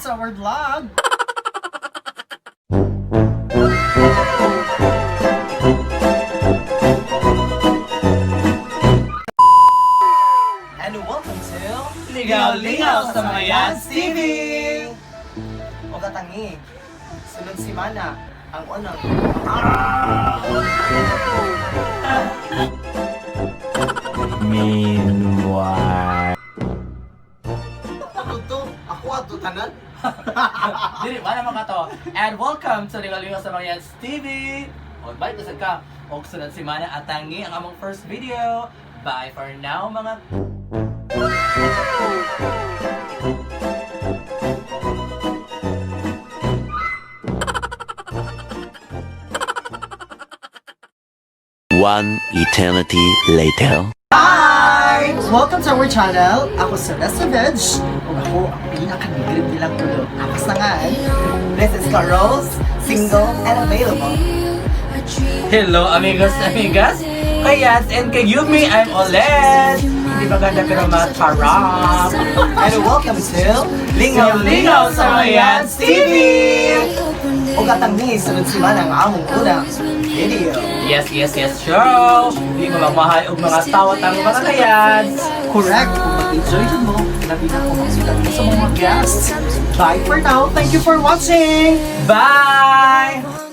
to our vlog! And welcome to Lingaw-Lingaw sa Mga Yads TV! O katangi, sunod si Mana, ang unang Meanwhile. Ako to, ako ato tanan. Dili, wala man ka to. And welcome to Lingaw-Lingaw sa Mga Yads TV! O, balik na sad ka. Og sunod si Mana atangi ang among first video. Bye for now, mga. One eternity later. Hi! Welcome to our channel. Ako si Resta Veg. Ug ako ang pinaka-nigrib nilang tulo. Ako sa ngan. This is Carlos, single and available. Hello, amigos, amigas! Kay Yads and kay Yumi, I'm Olet! Hindi maganda pero masarap! And welcome to Lingaw-Lingaw sa Mga Yads TV! Ug atangi, sunod si Mana ang among unang video. Yes, sure! Hindi mo magmahal og mga tawa tang mga kayads! Correct! Kung mag-enjoy dun mo, labi na kung makita mo sa mga guests. Bye for now. Thank you for watching! Bye!